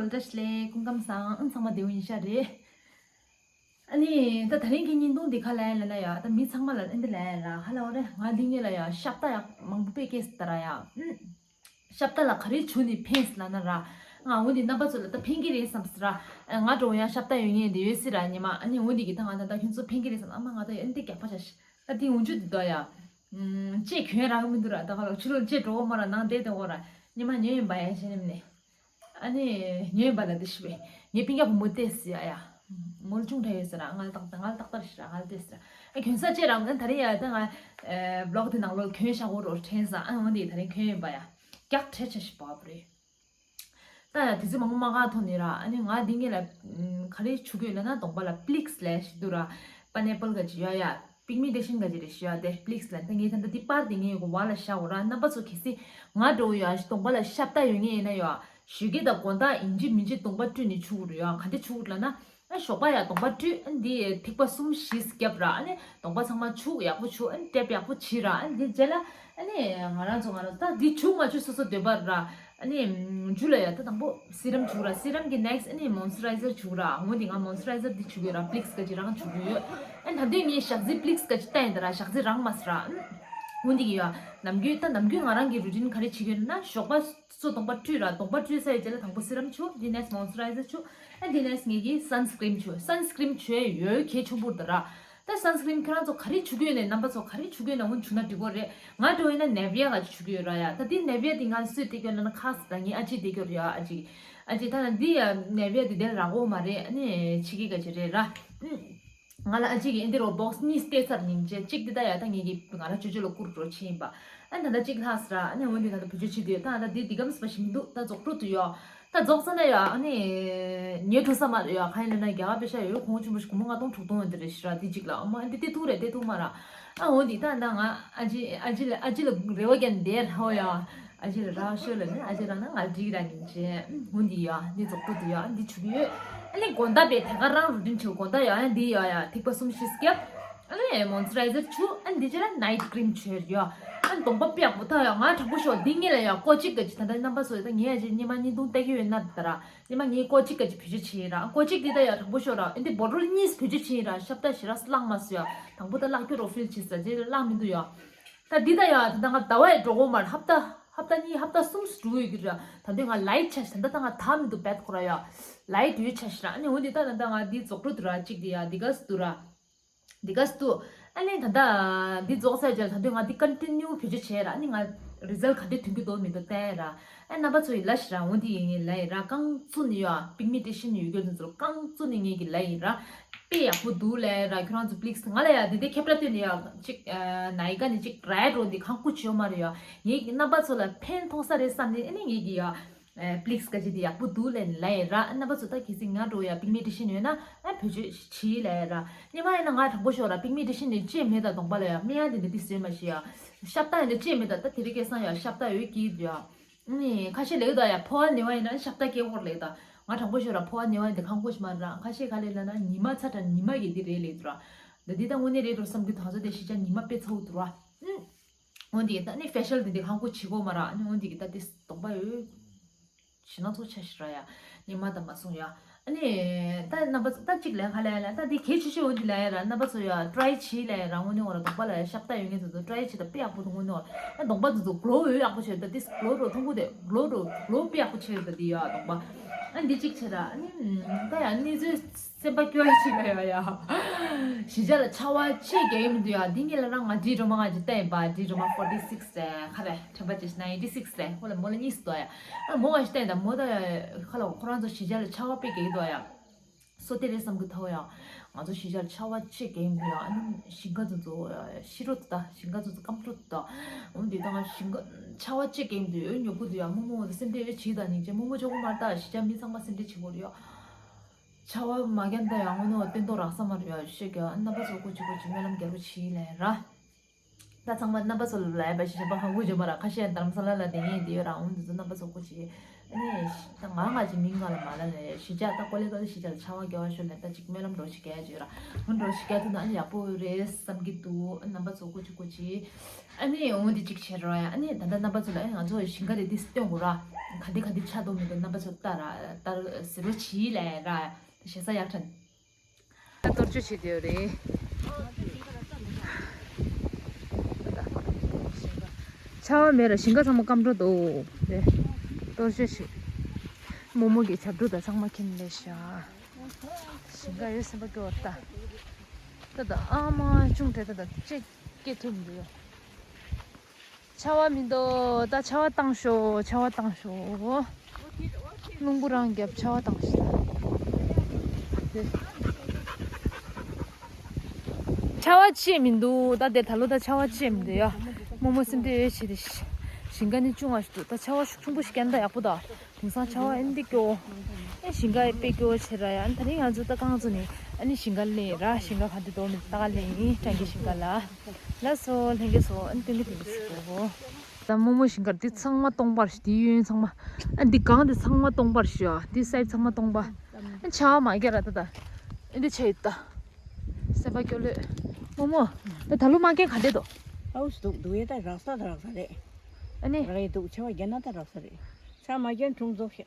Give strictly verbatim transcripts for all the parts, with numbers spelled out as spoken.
བཀྲ་ཤིས་བདེ་ལེགས། སྐུ་ཁམས་བཟང་། ཨང་། ཚང་མ་བདེ་པོ་ཡིན་ཤག་རེད། ཨ་ནི་ད་དེ་རིང་གི་བརྙན་ཐུང་འདི་ག་ལ་ཡིན་ལབ་ན་ཡ། ད་མི་ཚང་མ་ལ་ཨེ་འདི་ལབ་ཡ་ར། ཧ་ལ་བ་རེད། ང་འདི་ངེད་ལ་ཡ་ཤ་སྟག་ཡ་མང་པོ་དཔེ་སྐྱེས་ད་ར་ཡ། ཨུམ། ཤ་སྟག་ལ་ག་རེ་བྱུང་ནས་ཕན་སོང་ལབ་ན་ར། ང་འོ་འདི་རྣམ་པ་ཚོ་ལ་ད་ཕན་གི་རེད་བསམ་སོང་ར། ང་འདྲ་བོ་ཡང་ཤ་སྟག་ཡོད་ངེས་འདི་ཡོད་སྲིད་ར་ཉི་མ། ཨ་ནི་འོ་འདི་གི་ད་ང་ད་ད་ཁྱོད་ཚོ་ཕན་གི་རེད་བསམ། ཨ་མ་ང་ད་ཡ་ཨེ་འདི་རྒྱག་པ་བྱ་ཤི། ད་འདི་འོ་འཇུ་འདི་ད་ཡ། ཅེས་གྱོན་རག་གི་མི་འདུག་ར། ད་ག་ལ་ཕྱི་ལོགས་ཅེས་འགྲོ་གི་མ་ར། ནང་བསྡད་དེ་གོ་ར། ཉི་མ་ཉོས་ཡིན་པ་ཡ་ཤེས་ནི་མིན་ནི། ཨ་ནི་ཉོས་ཡིན་པ་ལ་དེ་ཤི་བས། ངའི་སྤུན་ཀྱག་བུ་མོ་བལྟས་སི་ཡ་ཡ། མོ་ལ་ཅུང་འདྲ་ཡོད་ཟེར་ར། ང་ལ་ཏག་ཏག་ང་ལ་ཏག་ཏག་ཤི་ར། ང་ལ་བལྟས་ཟེར་ར། ཨ་གྱོན་ས་ཅེས་ར། ང་ད་རེས་ཡ་ད་ང་བི་ལོག་དེ་ནང་ལོགས་གྱོན་བཞག་གོ་རོ་དྲན་ས། ཨ་འོ་འདི་ད་རེས་གྱོན་ཡིན་པ་ཡ། རྒྱག་བྲལ་ཆ་ཞིག་བབ་རེད། ད་ཡ་དེ་ཚོ་མང་པོ་མ་ག་ཐོན་ནི་ར། ཨ་ནི་ང་འདི་ངེད་ལ་ཨམ་ག་རེ་བྱུག་གི་ཡོད་ལབ་ན། གདོང་པ་ལ་པི་ལིགས་ལེ་ཤི་འདུག་ར། པ་ནེ་པལ་ག་ཅི་ཡོད་ཡ། པིག་མེན་ཊེ་ཤན་ག་ཅི་རེ་ཤི་ཡོད་དེ་པི་ལིགས་ལ། ད་ངས་ད་ལྟ་འདི་པར་དེ་ངའི་གོ་བ་ལ་བཞག་གོ་ར། རྣམ་པ་ཚོ་གལ་སྲིད་ང་འདྲ་བོ་ཡ་གདོང་པ་ལ་ཤ་སྟག་ཡོད་ངེས་ཡིན་ན་ཡ། ཞོགས་ཀས་དང་དགོང་དག་ཡིན་གཅིག་མིན་གཅིག་གདོང་པ་བཀྲུས་ནས་བྱུག་གི་རེད་ཡ། ག་འདྲ་བྱུག་གི་ལབ་ན། ཨ་ཞོགས་པ་ཡ་གདོང་པ་བཀྲུས། ཨ་འདི་ཐིགས་པ་གསུམ་བཞི་བརྒྱབ་ར། ཨ་ནི་གདོང་པ་ཚང་མ་བྱུག་ཡག་པོ་བྱུག། ཨ་ནི་ཊེབ་ཡག་པོ་བྱས་ར། ཨ་འདི་རྗེས་ལ་ཨ་ནི་ང་རང་ཚོ་ང་རང་ད་འདི་བྱུག་མ་བྱུག་སོ་སོ་འདོད་པ་ར། ཨ་ནི་མཇུག་ལ་ཡ་ད་དང་པོ་སི་རམ་བྱུག་ར། སི་རམ་གྱི་ནེག་སི་ཨ་ནི་མོན་སི་ཊུ་རའི་ཛར་བྱུག་ར། འོ་འདི་ང་མོན་སི་ཊུ་རའི་ཛར་འདི་བྱུག་ཡོད་ར། པི་ལིགས་ག་ཅི་རང་བྱུག་ཡོད། ཨ་ནི་ད་དུང་ངས་ཞག་རྩི་པི་ལིགས་ག་ཅི་བལྟས་ཡིན་ད་ར། ཞག་རྩི་རང་མ་སི་ར། འོ་འདི་གི་ཡ་ནམ་རྒྱུན་ད་ནམ་རྒྱུན་ང་རང་གི་རུ་ཊིན་ག་རེ་བྱེད་ཀྱི་ཡོད་ན། ཞོགས་པ་སོ་གདོང་པ་བཀྲུས་ར། གདོང་པ་བཀྲུས་ཚར་ཡི་རྗེས་ལ་དང་པོ་སི་རམ་བྱུག། དེ་ནས་མོན་སི་ཊུ་རའི་ཛར་བྱུག། ཨ་དེ་ནས་ངེད་ཀྱིས་སན་སི་ཀི་རིམ་བྱུག། སན་སི་ཀི་རིམ་བྱུག་ཡོད་གལ་ཆེན་པོ་རེད་ད་ར། ད་སན་སི་ཀི་རིམ་ཁྱེད་རང་ཚོ་ག་རེ་བྱུག་གི་ཡོད་ནས་རྣམ་པ་ཚོ་ག་རེ་བྱུག་གི་ཡོད་ན་འོ་བྱུག་ན་འགྲིག་གོ་རེད། ང་འདྲ་བོ་ཡིན་ན་ནེ་བི་ཡ་ག་ཅི་བྱུག་གི་ཡོད་ར་ཡ། ད་དེ་ནེ་བི་ཡ་དེ་ང་སུས་སྟེར་གྱི་ཡོད་ན་ཁ་སི་ད་ངའི་ཨ་ཅེས་སྟེར་གྱི་ཡོད་ར་ཡ། ཨ་ཅེ་ཨ་ཅེ་ད་ན་འདི་ཡ་ནེ་བི་ཡ་དེ་དེར་རག་གོ་མ་རེད། ཨ་ནི་ཕྱི་རྒྱལ་ག་ཅི་རེད་ར། ཨུམ། ང་ལ་ཨ་ཅེ་གིས་ཨེ་འདི་རོ་བོག་སི་གཉིས་སྟེར་ཚར་ནིང་ཅེ། གཅིག་འདི་ད་ཡ་ད་ངེད་ཀྱི་ང་རང་ཅོ་ཅོ་ལ་བསྐུར་འགྲོ་ཕྱིན་ཡིན་པ། ཨ་ད་ད་གཅིག་ལྷག་སི་ར། ཨ་ནི་འོན་ཏེ་ད་ད་བེད་སྤྱོད་བྱེད་དུས་ད་ད་འདི་འདི་གམ་སི་པ་ཞིག་མི་འདུག། ད་རྫོགས་འགྲོ་དུ་ཡོད། ད་རྫོགས་ཚར་ན་ཡ་ཨ་ནི་ཉོས་འགྲོ་ས་མ་རེད་ཡ། གང་ཡིན་ལབ་ན་རྒྱ་གར་པེ་ཤ་ཡོད་གོང་ཆེན་པོ་ཞིག་སྒོར་མོ་ལྔ་སྟོང་དྲུག་སྟོང་ཡོད་འདི་རེད་ཤི་ར། འདི་གཅིག་ལ་ཨ་མ་འདི་སྟེར་ཐུབ་རེད་སྟེར་ཐུབ་མ་ར། ཨ་འོན་ཏེ་ད་ད་ང་ཨ་ཅེ་ཨ་ཅེ་ལ་ཨ་ཅེ་ལ་རེ་བ་རྒྱག་ནས་བསྡད་ར་ཧོ་ཡ། ཨ་ཅེ་ལ་རག་ཤོད་ལབ་ནས་ཨ་ཅེ་རག་ན་ང་འགྲིག་ར་ནིང་ཅེ། འོ་འདི་ཡ་འདི་རྫོགས་པོ་འདི་ཡ་འདི་བྱུག་ཡོད། ཨ་ནི་དགོང་དག་པའི་དེ་ག་རང་རུ་ཊིན་བྱེད། དགོང་དག་ཡ་ཡ་འདི་ཡ་ཡ་ཐིགས་པ་གསུམ་བཞི་བརྒྱབ། ཨ་ནི་མོན་སི་ཊུ་རའི་ཛར་བྱུག། ཨ་ནི་འདི་རྗེས་ལ་ནའིཊ་ཀི་རིམ་བྱོས་ཡ། ཨ་ནི་གདོང་པ་དཔེ་ཡག་པོ་ད་ཡ། ང་དྲང་པོ་ཤོད་འདི་ངེད་ལ་ཡ་ཀོ་གཅིག་ག་ཅི། ད་ལྟ་རྣམ་པ་ཚོ་ད་ངས་ཨ་ཅེ་སྙེ་མ་བརྙན་ཐུང་ལྟ་གི་ཡོད་ན་ད་ར། སྙེ་མ་ངས་ཀོ་གཅིག་ག་ཅི་བེད་སྤྱོད་བྱས་ཡིན་ར། ཀོ་གཅིག་འདི་ད་ཡ་དྲང་པོ་ཤོད་ར། ཨ་ནི་འདི་བོ་ཊལ་གཉིས་བེད་སྤྱོད་བྱས་ཡིན་ར། ཤ་སྟག་ཞེ་དྲག་བརླག་མ་སོང་ཡ། དང་པོ་ད་བརླག་རྒྱུ་རོ་ཕིལ་བྱས་ས་རྗེས་ལ་བརླག་མི་འདུག་ཡ། ད་འདི་ད་ཡ་ད་ལྟ་ང་ཟླ་བ་ཡི་འགྲོ་གོ་མར་ཧབ་ཏ་ཧབ་ཏ་གཉིས་ཧབ་ཏ་གསུམ་སུ་འགྲོ་ཡོད་ཀྱི་ར། ད་འདི་ང་ལའིཊ་ཆ་ཤི། ད་ལྟ་ང་ད་མི་འདུག་བེད་ཁོ་ར་ཡ། ལའིཊ་ཡོད་ཆ་ཤི་ར། ཨ་ནི་འོ་འདི་ད་ད་ལྟ་ང་འདི་རྫོགས་འགྲོ་དུ་ར། གཅིག་འདི་ཡ་འདི་ག་སུ་འདུག་ར། འདི་ག་སུ་འདུག། ཨ་ནི་ད་ལྟ་འདི་རྫོགས་ཚར་རྗེས་ད་འདི་ང་འདི་ཀོན་ཊི་ནིའུ་བེད་སྤྱོད་བྱས་ར། ཨ་ནི་ང་རི་ཛལ་ག་འདྲ་ཐོན་གྱི་འདུག་མི་འདུག་བལྟས་ར། ཨ་རྣམ་པ་ཚོ་ཡི་ལ་ཤི་ར། འོ་འདི་ཡིན་ངེས་ལ་ཡི་ར། རྐང་བཙུགས་ནས་ཡ་པིག་མེན་ཊེ་ཤན་ཡོད་རྒྱུ་འདི་ཚོ་རྐང་བཙུགས་ནས་ངེད་ཀྱི་ལ་ཡི་ར། དཔེ་ཡག་པོ་འདུག་ལབ་ར། ཁྱོད་རང་ཚོ་པི་ལིགས་ང་ལ་ཡ་འདི་འདྲའི་ཁྱབ་བསྒྲགས་བཏོན་ནས་ཡ་ཅིག་ཨ་ནའི་ཀ་ནས་ཅིག་རལ་འགྲོ་འདི་ཁང་ཁུ་བྱེད་མ་རེད་ཡ། ངེད་ཀྱི་རྣམ་པ་ཚོ་ལ་ཕན་ཐོགས་ས་རེད་བསམ་ནས་ཨ་ནི་ངེད་ཀྱི་ཡ་ཨ་པི་ལིགས་ག་ཅི་འདི་ཡག་པོ་འདུག་ལབ་ལབ་ཡ་ར། རྣམ་པ་ཚོ་ད་གལ་སྲིད་ང་འགྲོ་ཡ་པིག་མེན་ཊེ་ཤན་ཡོད་ན་ཨ་བེད་སྤྱོད་བྱེད་ལབ་ཡ་ར། སྙེ་མ་ཡིན་ན་ང་དྲང་པོ་ཤོད་ར། པིག་མེན་ཊེ་ཤན་ནི་ཅི་མེད་ད། གདོང་པ་ལ་ཡ་སྨན་ཡ་འདི་འདི་འདི་བཟོས་མ་ཤེས་ཡ། ཤ་སྟག་ཡིན་ན་ཅི་མེད་ད། ད་དེ་རིང་ཁ་སང་ཡ་ཤ་སྟག་ཡོད་ཀྱི་འདུག་ཡ། ཨ་ནི་ཁ་ཤས་ལེགས་དོ་ཡ། ཕོ་བ་ནེ་བ་ཡིན་ན་ཤ་སྟག་སྐྱེ་བོར་ལེགས་ད། ང་དྲང་པོ་ཤོད་ར། ཕོ་བ་ནེ་བ་ཡིན་ད་ཁང་ཁོ་ཤི་མ་ར། ཁ་ཤས་ག་ལེ་ལ་ན་ཉི་མ་ཚ་དྲ་ཉི་མ་གི་འདི་རེད་ལེགས་དུ་ར། ད་འདི་ད་དངོས་གནས་རེད་འགྲོ་བསམ་གི། ད་ཚོ་དེ་ཤི་ཆ་ཉི་མ་དཔེ་ཚ་བོ་དུ་ར། ཨུམ། འོ་འདི་ད་ནི་ཕེ་ཤལ་འདི་འདི་ཁང་ཁོ་བྱེད་གོ་མ་ར། ཨ་ནི་འོ་འདི་གི་ད་དེ་གདོང་པ་ཡོད། ཞི་ན་ཚོ་ཆ་ཤི་ར་ཡ། ཉི་མ་ད་མ་སོང་ཡ། ཨ་ནི། ད་རྣམ་པ་ཚོ་ད་གཅིག་ལན་ཁ་ལ་ཡ་ལ་ད་འདི་གལ་ཆེ་ཤོས་འོ་འདི་ལ་ཡ་ར། རྣམ་པ་ཚོ་ཡ་ཊི་རའི་བྱེད་ལ་ཡ་ར། དངོས་གནས་འོ་ར་གདོང་པ་ལ་ཡ་ཤ་སྟག་ཡོད་ངེས་ཚོ་ཚོ་ཊི་རའི་བྱེད་ད་དཔེ་ཡག་པོ་འདུག། དངོས་གནས་འོ་ར། ཨ་གདོང་པ་ཚོ་ཚོ་གློ་ཡོད་ཡག་པོ་བྱེད་ད། འདི་གློ་རོ་མཐོང་གོ་དེ་གློ་རོ་གློ་དཔེ་ཡག་པོ་བྱེད་ད་འདི་ཡ་གདོང་པ། ཨ་འདི་གཅིག་བྱེད་ར། ཨ་ནི། ད་ཡ་གནས་ཚུལ་སེམས་པ་སྐྱོ་ཡ་ཅིག་ལ་ཡ་ཡ། གཞིས་ཆགས་ལ་ཆར་པ་ཆེ་རྒྱག་གི་མི་འདུག་ཡ། འདི་ངེད་ལ་རང་ང་ཌི་ཌོ་མ་ང་ཅིག་བལྟས་ཡིན་པ། ཌི་ཌོ་མ་ཕོར་ཊི་སིགས་རེད། ཁ་རེད། དྲན་པ་ཅིག་ནའིན་ཊི་སིགས་རེད། ཁོ་ལ་མོ་ལ་གཉིས་སུ་འདུག་ཡ། ཨ་མོ་ང་ཞིག་བལྟས་ཡིན་ད། མོ་ད་ཁ་ལ་ཁོ་རང་ཚོ་གཞིས་ཆགས་ལ་ཆར་པ་དཔེ་རྒྱག་གི་འདུག་ཡ། སོ་དེ་རེད་བསམ་གི་ཐོག་ཡ། ང་ཚོ་གཞིས་ཆགས་ལ་ཆར་པ་ཆེ་རྒྱག་གི་མི་འདུག་ཡ། ཨ་ནི་ཞིང་ཁ་ཚོ་ཚོ་ཤི་འགྲོ་འདུག་ད། ཞིང་ཁ་ཚོ་ཚོ་སྐམ་འགྲོ་འདུག་ད། འོ་འདི་ད་ང་ཞིང་ཁ་ཆར་པ་ཆེ་རྒྱག་གི་མི་འདུག་ཡ། ཉོབ་གི་འདུག་ཡ། རྨོ་མོ་འོ་ད་སེམས་ཁྲལ་ཡོད་བྱེད་ད་ནིང་ཅེ། རྨོ་མོ་ཆོག་གི་མ་རེད་ད། གཞིས་ཆགས་མི་ཚང་མ་སེམས་ཁྲལ་བྱེད་དགོས་རེད་ཡ། ཆར་པ་མ་རྒྱབ་ད་ཡང་དངོས་གནས་བ་སྟོན་ཐོག་རག་ས་མ་རེད་ཡ། ཤེས་ཀྱི། རྣམ་པ་ཚོ་ཀོ་ཅི་ཀོ་ཅི་སྨོན་ལམ་རྒྱག་རོགས་བྱེད་ལབ་ར། ད་ཚང་མ་རྣམ་པ་ཚོ་ལ་ལབ་པ་ཞིག་གཞན་པ་ཧ་གོ་བྱུང་བ་ར། ཁ་ཤས་རྡ་རམ་ས་ལ་ལ་དེ་ངས་དེ་ཡོད་ར། འོང་དུས་ཚོད་རྣམ་པ་ཚོ་སྐུ་མཁྱེན། ཨ་ནི་ད་ང་ང་ཅིག་མིང་གང་ལ་མ་ལ་ལས་གཞིས་ཆགས་ད་ཀོ་ལེ་ཀ་ལ་གཞིས་ཆགས་ལ་ཆར་པ་རྒྱག་པ་ཤོར་ལས་ད་ཅིག་སྨོན་ལམ་འགྲོ་ཞིག་རྒྱག་ཡ་ཅིག་ཡོད་ར། འོང་འགྲོ་ཞིག་རྒྱག་ཐུབ་ན་ཨ་ནི་ཡག་པོ་རེད་བསམ་གྱི་འདུག་ཨ་རྣམ་པ་ཚོ་སྐུ་མཁྱེན་སྐུ་མཁྱེན། ཨ་ནི་འོང་དེ་ཅིག་བྱེད་རོགས་ཡ། ཨ་ནི་ད་ལྟ་རྣམ་པ་ཚོ་ལ་ཨ་ནི་ང་ཚོ་ཞིང་ཁ་རེད་དེ་སྟོན་དགོས་ར། ག་དེ་ག་དེ་ཆགས་འདུག་མི་འདུག་རྣམ་པ་ཚོ་ལྟ་ར་ལྟ་ཟེར་རོགས་བྱེད་ལས་ར། ཞེ་ས་ཡག་ཕྲན། ད་གཏོར་སྐྱོད་བྱེད་དེ་ཡོད་རེད། ཆར་པ་མེད་ར། ཞིང་ཁ་ཚང་མ་སྐམ་འགྲོ་འདུག་རེད། གཏོར་སྐྱོད་བྱེད། རྨོ་མོ་གི་ཞབས་བྲོ་དང་ཚང་མ་ཁྱེར་ནས་བཞག་ཞིང་ཁ་ཡོད་སེམས་པ་སྐྱོ་བ་ལྟ། ད་ད་ཨ་མ་ཅུང་བྲེལ། ད་ད་ཅེ་སྐྱེ་ཐུབ་མི་འདུག་ཡོ། ཆར་པ་མི་འདུག་ད་ཆར་པ་བཏང་ཤོག་ཆར་པ་བཏང་ཤོག་རླུང་བུ་རང་རྒྱབ་ཆར་པ་བཏང་ཤོག་ཆར་པ་ཆེ་མི་འདུག་ད་དེ་ད་ལོ་ད་ཆར་པ་ཆེ་མི་འདུག་ཡ། རྨོ་མོ་སེམས་ཁྲལ་ཡོད་བྱེད་དེ། ཞིང་ཁ་ནི་ཅུང་ཨ་ཞིག་འདུག་ད་ཆར་པ་ཤུགས་ཆེན་པོ་ཞིག་བསྐྱལ་ན་ད་ཡག་པོ་ད། དེང་སང་ཆར་པ་ཨེ་འདི་སྐྱོ། ཨེ་ཞིང་ཁ་ཨེ་དཔེ་སྐྱོ་བྱེད་ར་ཡ། ཨ་ད་རིང་ང་ཚོ་ད་རྐང་ཚོ་ནི་ཨ་ནི་ཞིང་ཁ་ལེན་ར། ཞིང་ཁ་ག་འདི་འདོར་མི་ད་ག་ལེན་ཡིན་སྤྲང་གི་ཞིང་ཁ་ལ། ལགས་སོ་ལྷན་རྒྱས་ཚོ། ཨ་ནི་སྟོན་གི་སྟོན་གི་ཞིག་གོ། ད་རྨོ་མོ་ཞིང་ཁར་འདི་ཚང་མ་སྟོང་པར་ཞིག་འདི་གཡོན་ཚང་མ། ཨ་འདི་གང་འདི་ཚང་མ་སྟོང་པར་ཞིག་འདི་སའི་ཚང་མ་སྟོང་པ། ཨ་ཆར་པ་མ་རྒྱག་ར་ད་ད། ཨ་འདི་ཆ་ཡོད་ད། སེམས་པ་སྐྱོ་ལོས། རྨོ་མོ། ད་ད་ལོ་མ་རྒྱག་ག་འདྲས་འདུག་ཨའུ་སྡུག་སྡུག་ཡེ་ད་རག་ས་ད་རག་ས་རེད། ཨ་ནི། རག་ཡེ་འདུག་ཆར་པ་རྒྱག་ན་ད་རག་ས་རེད། ཆར་པ་མ་རྒྱག་ཁྲུང་རྫོགས་ཤག་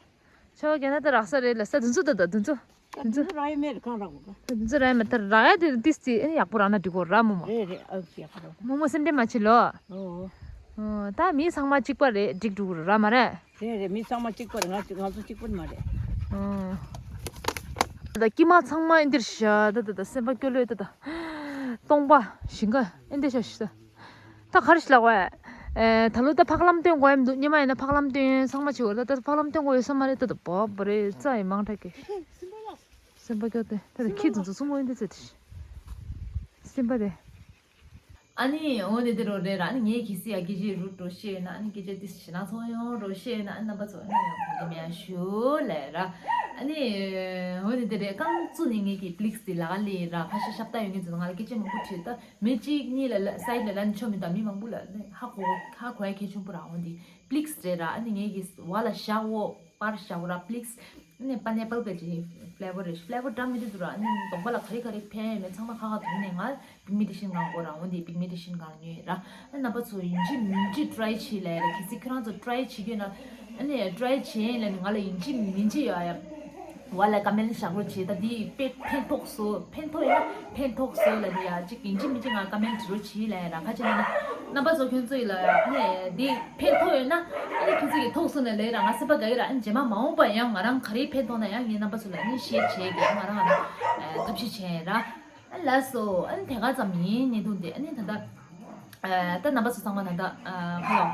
ཆར་པ་རྒྱག་ན་ད་རག་ས་རེད་ལ་ས་དུན་ཚོ་ད་ད་དུན་ཚོ། ད་དུན་ཚོ་རག་ཡེ་མེད་རེད་གང་རག་གོ་ག་ད་དུན་ཚོ་རག་ཡེ་མེད་ད་རག་ཡ་དེ་ཏིས་ཏི་ཨེ་ཡག་པོ་རག་ན་འགྲིག་གོ་ར་རྨོ་མོ། རེད་རེད་ཨ་ཡག་པོ་རག་རྨོ་མོ་སེམས་ཁྲལ་མ་བྱེད་ལོ། ཨོ། ཨོ་ད་མི་ཚང་མ་གཅིག་པ་རེད་འགྲིག་འགྲོ་གི་ར་མ་རེད། རེད་རེད་མི་ཚང་མ་གཅིག་པ་རེད་ང་ང་ཚོ་གཅིག་པ་མ་རེད། ཨོ། ད་ད་ཀྱི་མ་ཚང་མ་ཨེ་འདིར་ཤ་ད་ད་ད་སེམས་པ་སྐྱོ་ལོས་ད་ད། སྟོང་པ་ཞིང་ཁ་ཨེ་འདི་ཤ་ཤི་ད། ད་ག་རེ་ཞིག་ལབ་དགོས། ཨེ་ད་ལོ་ད་ཕག་ལམ་སྟོན་དགོས་ཡ་མི་འདུག་སྔོན་མ་ཡིན་ན་ཕག་ལམ་སྟོན་ཚང་མ་བྱེད་དགོས་རེད། ད་ད་ཕག་ལམ་སྟོན་དགོས་ཡོད་ས་མ་རེད། ད་ད་བབ་རེད་རྩྭ་ཡི་མང་དྲགས་ཀྱི། སེམས་པ་སྐྱོ་སྟེ་ད་ད་ཁྱི་དེ་ཚོ་གསུམ་པོ་ཡིན་དེ་ཚོ་དེ། སེམས་པ་དེ། ཨ་ནི་འོ་དེ་དེ་རོ་རེད་ར། ཨ་ནི་ངས་གལ་སྲིད་ཡ་སྐད་ཆ་རུ་འགྲོ་ཤེས་ཡོད་ན། ཨ་ནི་སྐད་ཆ་དེ་ཞེ་ན་ཚོགས་ཡོང་རོ་ཤེས་ཡོད་ན། ཨ་ནི་རྣམ་པ་ཚོ་ཨ་ནི་ཡང་གོང་གི་མེད་ཡ་ཞུ་ལས་ར། ཨ་ནི་འོ་དེ་དེ་རེད། རྐང་བཙུགས་ནས་ངས་ཀྱི་པི་ལིགས་དེ་ལག་ལེན་ར། ཁ་ཤས་ཤ་སྟག་ཡོད་མཁན་ཚོ་ང་ལ་སྐད་ཆ་མང་པོ་དྲིས། ད་མི་གཅིག་གཉིས་ལ་ལ་སའིད་ལ་ལན་ཆོ་མི་འདུག་མི་མང་པོ་ལ་ཧ་གོ་ཧ་གོ་ཡ་གལ་ཆེན་པོ་ར། འོ་འདི་པི་ལིགས་རེད་ར། ཨ་ནི་ངས་ཀྱི་བ་ལ་བཞག་འོ་པར་བཞག་འོ་ར་པི་ལིགས། ཨ་ནི་པ་ནེ་པལ་ག་ཅིག་ཕི་ལེ་བར་རེད། ཕི་ལེ་བར་འདྲ་མི་འདུག་ར། ཨ་ནི་གདོང་པ་ལ་ག་རེ་ག་རེ་ཕན་ཡོད་མེད་ཚང་མ་ཁ་ཁ་དོག་ནས་ང་པིག་མེ་ཊེ་ཤན་གང་དགོས་ར། འོ་འདི་པིག་མེ་ཊེ་ཤན་གང་ཉོས་ར། ཨ་རྣམ་པ་ཚོ་ཡིན་གཅིག་མིན་གཅིག་ཊི་རའི་བྱེད་ལས་ར། གལ་སྲིད་ཁྱོད་རང་ཚོ་ཊི་རའི་བྱེད་ཀྱི་ཡོད་ན། ཨ་ནི་ཊི་རའི་བྱེད་ལ་ནི་ང་ལ་ཡིན་གཅིག་མིན་གཅིག་ཡོད་ཡ། བ་ལ་ཀ་མེན་ཊི་བཞག་རོགས་བྱེད། ད་འདི་དཔེ་ཕན་ཐོགས་སོ། ཕན་ཐོགས་ཡོད་ན་ཕན་ཐོགས་སོ་ལ་ནི་ཡ་གཅིག་ཡིན་གཅིག་མིན་གཅིག་ང་ཀ་མེན་ཊི་རོགས་བྱེད་ལ་ཡ་ར། ཁ་ཅིག་ན་ནི་རྣམ་པ་ཚོ་ཁྱོད་ཚོ་ཡི་ལ་ཡ་ཨ་ནི་འདི་ཕན་ཐོགས་ཡོད་ན་ཨ་ནི་ཁྱོད་ཚོ་གི་ཐོགས་སོ་ནི་ལས་ར་ང་སེམས་པ་དགའ་གི་ར། ཨ་ནི་རྗེས་མ་མ་འོངས་པ་ཡང་ང་རང་ག་རེ་ཕན་ཐོགས་ན་ཡང་ངས་རྣམ་པ་ཚོ་ལ་ཨ་ནི་ཤེར་བྱེད་གི། ང་རང་ང་རང་ཐབས་ཤེས་བྱེད་ར། ཨ་ལགས་སོ། ཨ་ནི་དེ་ག་ཙམ་ཡིན་བརྙན་ཐུང་དེ། ཨ་ནི་ད་ལྟ་ཨ་ད་རྣམ་པ་ཚོ་ཚང་མ་ད་ལྟ་ཨ་ཧ་ལོ།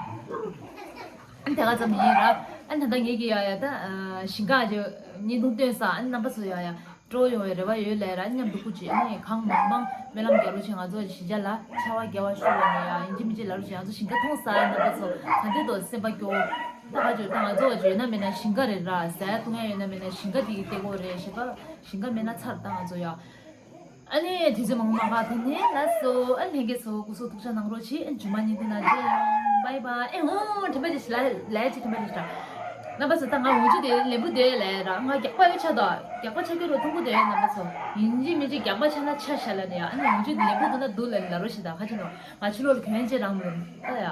ཨ་ནི་དེ་ག་ཙམ་ཡིན་ར། ཨ་ནི་ད་ལྟ་ངེད་ཀྱི་ཡ་ཡ་ད་ཨ་ཞིང་ཁ་ཅིག་བརྙན་ཐུང་སྟོན་ས། ཨ་ནི་རྣམ་པ་ཚོ་ཡ་ཡ་སྤྲོ་ཡོང་བའི་རེ་བ་ཡོད་ལས་ར། མཉམ་དུ་སྐུ་མཁྱེན། ཨ་ནི་གང་མང་མང་སྨོན་ལམ་རྒྱག་རོགས་བྱེད། ང་ཚོ་གཞིས་ཆགས་ལ་ཆར་པ་རྒྱག་པ་ཤོར་བ་ནས་ཡ་ཡིན་གཅིག་མིན་གཅིག་ལབ་རོགས་བྱེད། ང་ཚོ་ཞིང་ཁ་མཐོང་ས། རྣམ་པ་ཚོ་ག་འདྲས་འདུག་སེམས་པ་སྐྱོ། ད་ག་ཅོ་ད་ང་ཚོ་ག་ཅོ་ཡོད་ན་མེད་ན་ཞིང་ཁ་རེད་ར། ཟ་ཡ་བཏུང་ཡ་ཡོད་ན་མེད་ན་ཞིང་ཁ་དེ་གི་ལྟེ་བ་རེད། ཞིང་ཁ་ཞིང་ཁ་མེད་ན་ཚར་ད་ང་ཚོ་ཡ། ཨ་ནི་དུས་ཚོད་མང་པོ་མ་འགོར་དེ་ནས་ལགས་སོ། ཨ་ལྷན་རྒྱས་ཚོ་སྐུ་གཟུགས་ཐུགས་ཅག་གནང་རོགས་གྱིས། ཨ་མཇུག་མ་ཉིན་དུ་ན་མཇལ་ཡོང་། བྷའི་བྷའི། ཨེ་ཧོ་དྲན་པ་དེ་ཞིག་ལ་ལས་ཅིག་དྲན་པ་དེ་ཞིག་ར། རྣམ་པ་ཚོ་ད་ང་འོན་ཆུ་དེ་ལེན་པོ་དེ་ལས་ར། ང་རྒྱགས་པ་ཡོད་ཆ་དོ། རྒྱགས་པ་ཆ་གི་རོ་ཐུང་པོ་དེ་རྣམ་པ་ཚོ་ཡིན་གཅིག་མིན་གཅིག་རྒྱགས་པ་ཆ་ན་ཆ་ཤ་ལ་ནི་ཡ། ཨ་ནི་འོན་ཆུ་དེ་ལེན་པོ་དུ་ན་དུ་ལ་ལ་རོ་ཞིག་ད་ཁ་ཅིག་ནོ། ང་ཆུ་ལོ་ལ་གྱོན་ཅེ་རང་མི་རུང་ད་ཡ།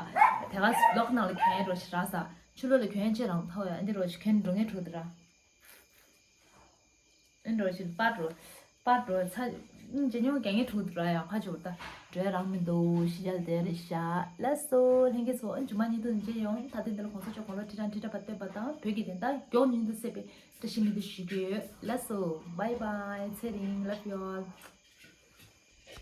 དེ་ག་ལོག་ནང་ལ་གྱོན་རོ་ཞིག་ར་ས། ཆུ་ལོ་ལ་གྱོན་ཅེ་རང་ཐོ་ཡ། འདི་རོ་ཞིག་གྱོན་འགྲོ་ངེས་འགྲོ་དུ་ར། ཨེ་འགྲོ་ཞིག་པར་འགྲོ། པར་འགྲོ་ཚ། ཨིན་ཇེ་ཉོ་ག་ངའི་ཕྲུ་གུ་ར་ཡང་ཁ་ཆུ་ད་འགྲོ་རང་མི་འདུག་ཤི་ཡ་དེ་རེད་ཤག་ལགས་སོ་ལྷན་རྒྱས་ཚོ། ཨ་མཇུག་མ་ཉིན་དུ་མཇལ་ཡོང་། ད་ལྟ་འདི་ལ་གོང་ས་མཆོག་དགུང་ལོ་ཁྲི་ཕྲག་ཁྲི་ཕྲག་བར་བརྟན་པ་དང་བོད་ཀྱི་བདེན་མཐའ་མགྱོགས་མྱུར་དུ་གསལ་བའི་བཀྲ་ཤིས་སྨོན་འདུན་ཞུ་གི་ཡོད། ལགས་སོ། བྷའི་བྷའི། ཚེ་རིང་། Love you all.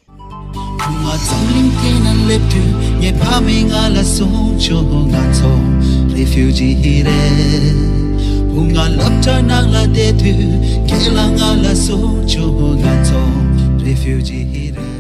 བུ་ང་འཛམ་གླིང་སྟེང་ན་སླེབས་དུས་ངའི་ཕ་མས་ང་ལ་གསུངས་བྱུང་། ང་ཚོ་རེ་ཕིའུ་ཇི་རེད། བུ་ང་སློབ་གྲྭ་ནང་ལ་བསྡད་དུས་རྒན་ལགས་ང་ལ་གསུངས་བྱུང་། ང་ཚོ་རེ་ཕིའུ་ཇི་རེད།